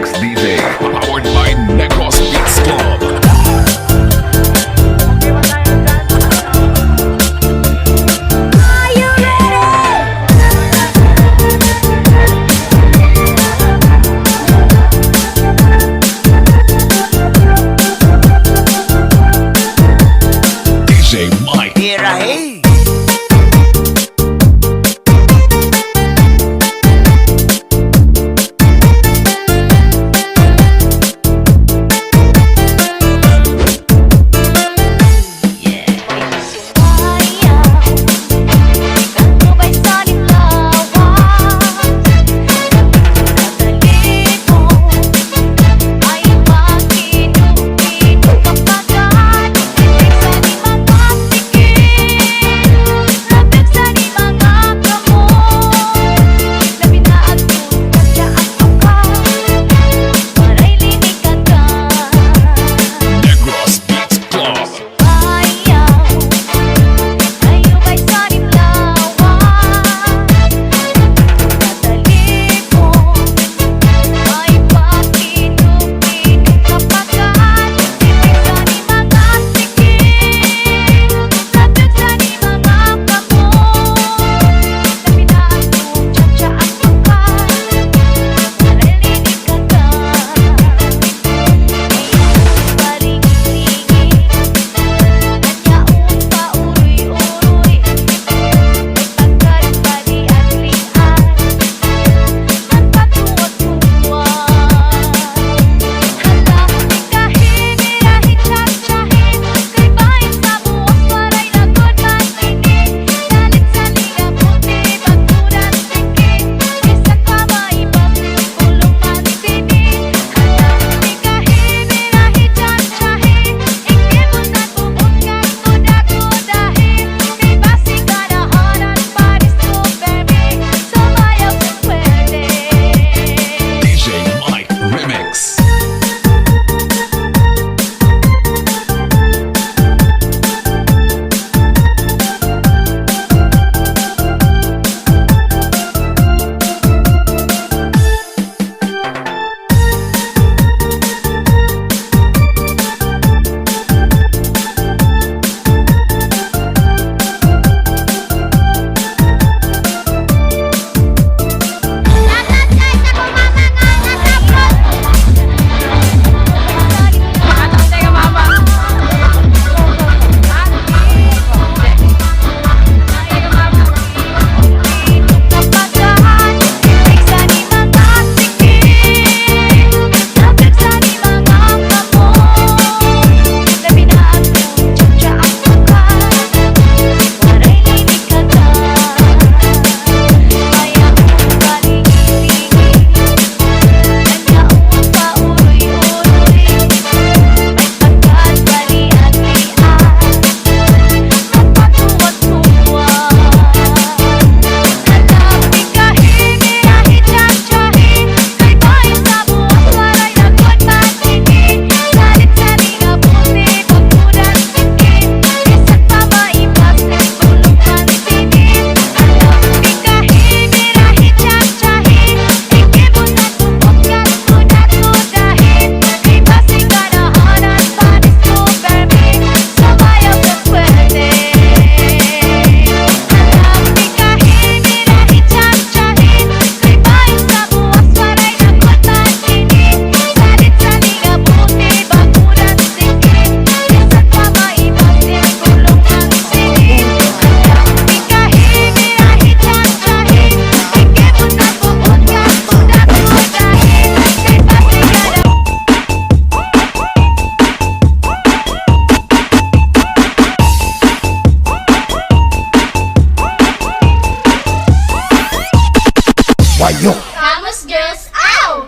Remix DJ. Powered by Negros Beats Club. Okay ba tayo dyan? Are you ready? DJ Mike. Pirahe. Negros Beats Club. DJ Mike Remix. Makatay ka, mama! Makatay ka, mama! Wayo. Vamos, girls! Ow!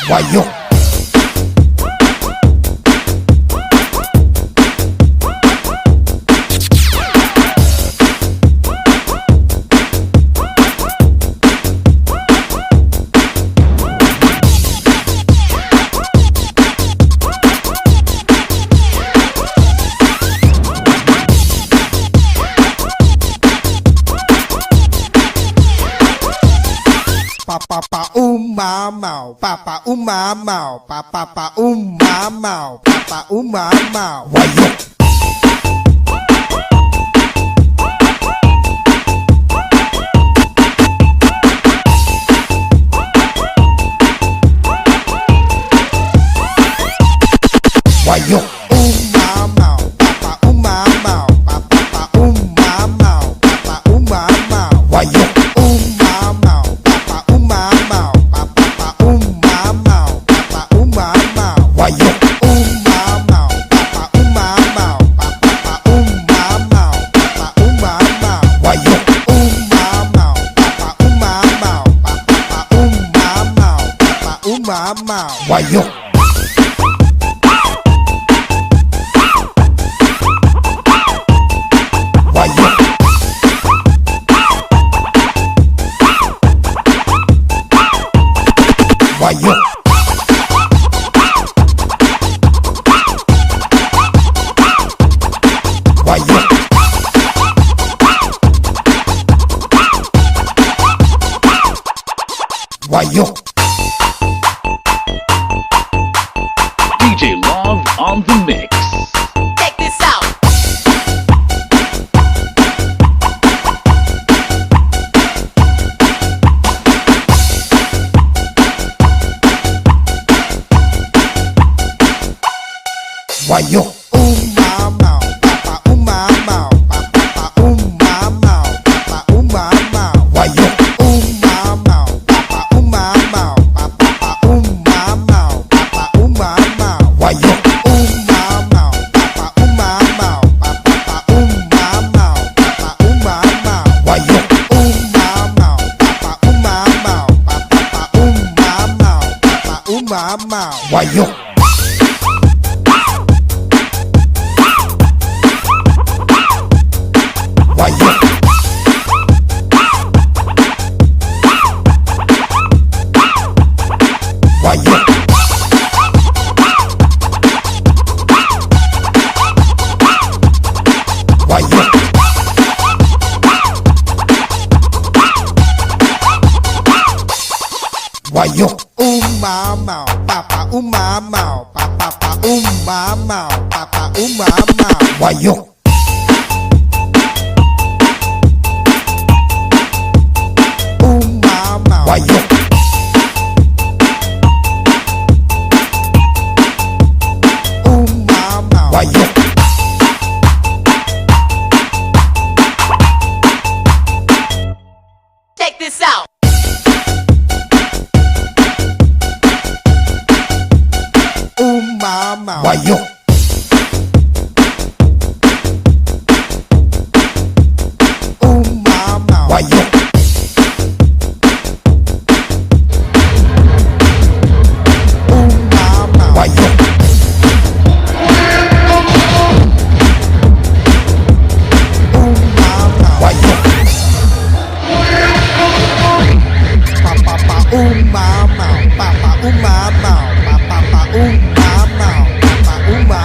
Wayo. Umamaw, papa umamaw, papa pa umamaw, papa umamaw. Wayok. Wayok. Umamaw, papa umamaw, papa pa umamaw, papa umamaw. Wayok. Umamaw, papa umamaw, papa pa umamaw, papa umamaw. Wayok. Umamaw, papa umamaw, papa pa umamaw, papa umamaw. Wayok. Umamaw, papa umamaw, papa pa umamaw, papa umamaw. Wayok. Wayok. Wayok. Wayok. Wayok. DJ Love on the mix. Check this out. Wayok. Umamaw, papa umamaw, papa pa umamaw, papa umamaw. Wayok. Umamaw, papa umamaw, papa pa umamaw, papa umamaw. Wayok. Umamaw, papa umamaw, papa pa umamaw, papa umamaw. Wayok. Umamaw, papa umamaw, papa pa umamaw, papa umamaw. Wayok. Wayok. Wayok. Wayok. Wayok. Umamaw, papa umamaw, papa pa umamaw, papa umamaw. Wayok. Umamaw. Wayok. Umamaw. Wayok. Check this out. Umamaw. Wayok. Umamaw. Wayok. Umamaw. Wayok. Umamaw. Wayok. Pa pa pa umamaw, pa pa umamaw, pa pa pa umamaw, pa pa umamaw.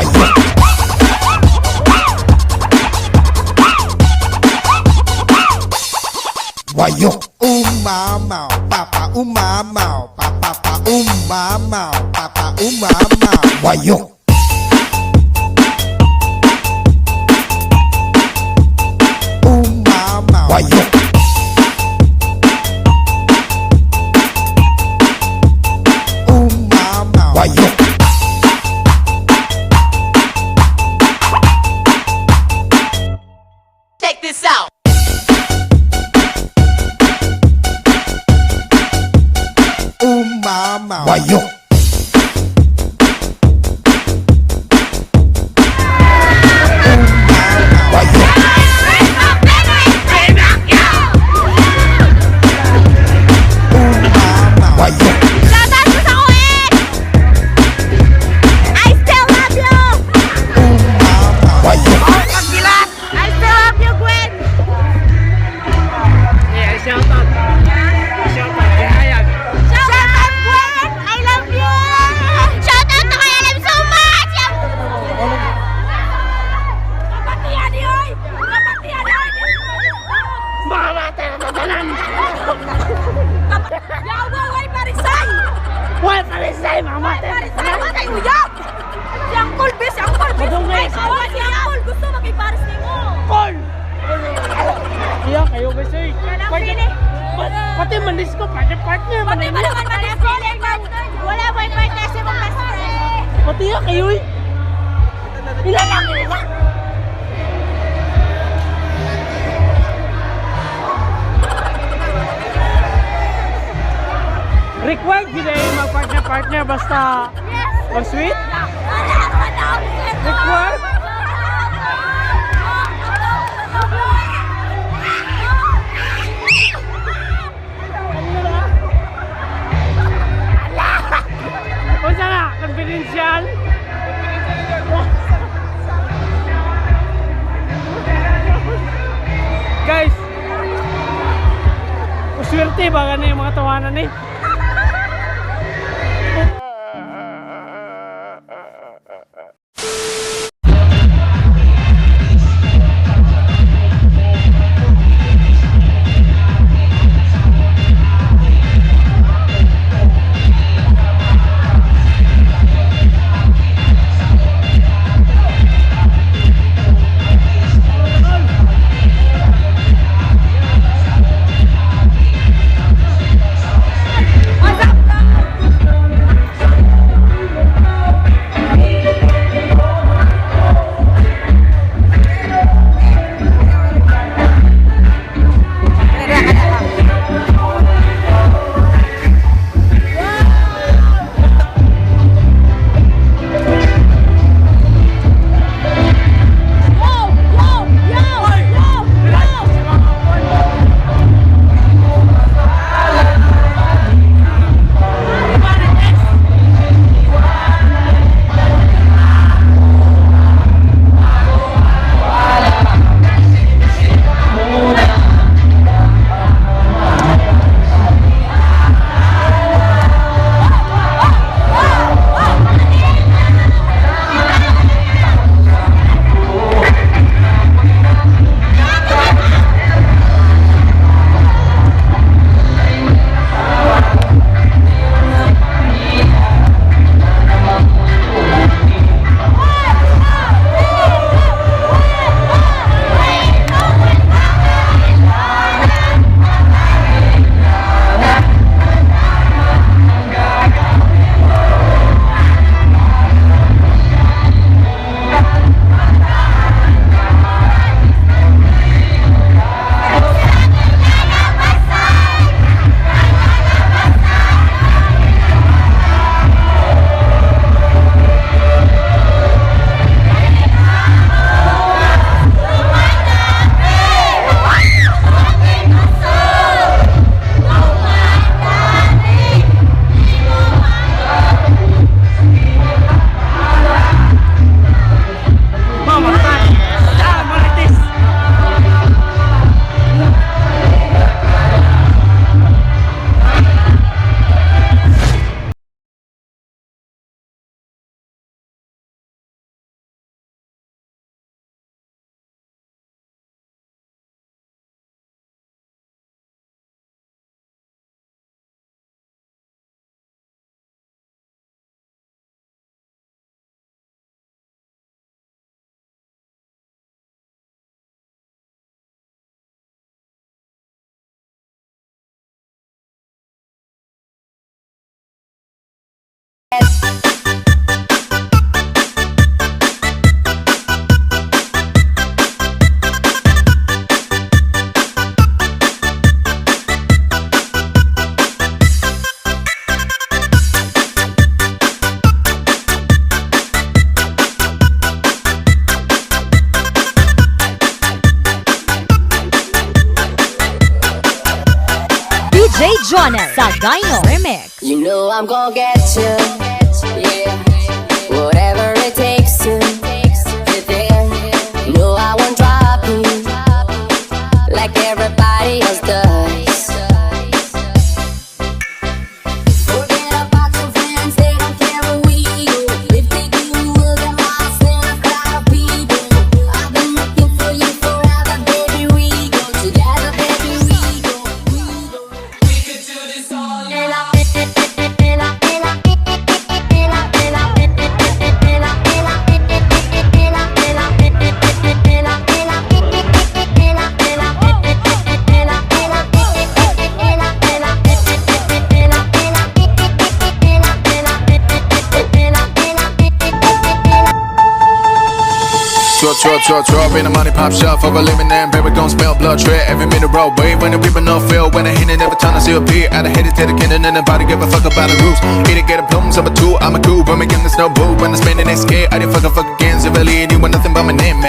Wayok. Wayok. Umamaw, papa umamaw, papa pa umamaw, papa umamaw. Wayok. Umamaw. Wayok. Umamaw. Wayok. Check this out. Umamaw. Wayok. Umamaw. Wayok. Umamaw. Wayok. Shoutout ko sa ex! I still love you! Umamaw. Wayok. I still love you, Gwen! Yeah, shout out. Shout out. Kaya Shoutout, Gwen! I love you! Shoutout to kay I love you so much! Kapatiyan ni Oy! Kapatiyan ni Oy! Mamatay na tatanan! Yawa, way parisay! Why parisay? Mamatay na Parisay, tatanan! matay uyab! Si Uncle Bis, si Uncle Bis! Madungay. Ay, kawa si Uncle! Gusto makiparis ni mo! Call! Iya, kayo ba siya? Kanang pili. Pati manis ko, pati partner. Pati ba naman manis ko? Wala mo yung partner si mong best friend! Pati ya, kayo eh. Ilan ang ila? Required gid ay mag-partner-partner basta Yes! mag-sweet? Wala ka na! Required? Unsa na? Confidential? Guys, uswerte ba gani yung mga tawanan eh? Jonel Sagayno Remix. You know I'm gonna get you, yeah. Whatever it takes to get there. No, I won't drop you like everybody else does. Forget about your friends, they don't care where we go. If they do, we'll get lost in a crowd of people. I've been looking for you forever, baby. We go together, baby. We go, we go. We could do this all night. Drop, drop, drop, drop in the money pop shelf of a living and baby gon' smell blood trail every minute roll wave when the people no feel when I hit it every time I see a beat I hit it to the cannon and nobody give a fuck about the rules. Hit it, get a bloom, number two, I'm a cool, when we get the snow boo when I'm spending SK I didn't fuck a fuck again, so really anyone nothing but my name, man.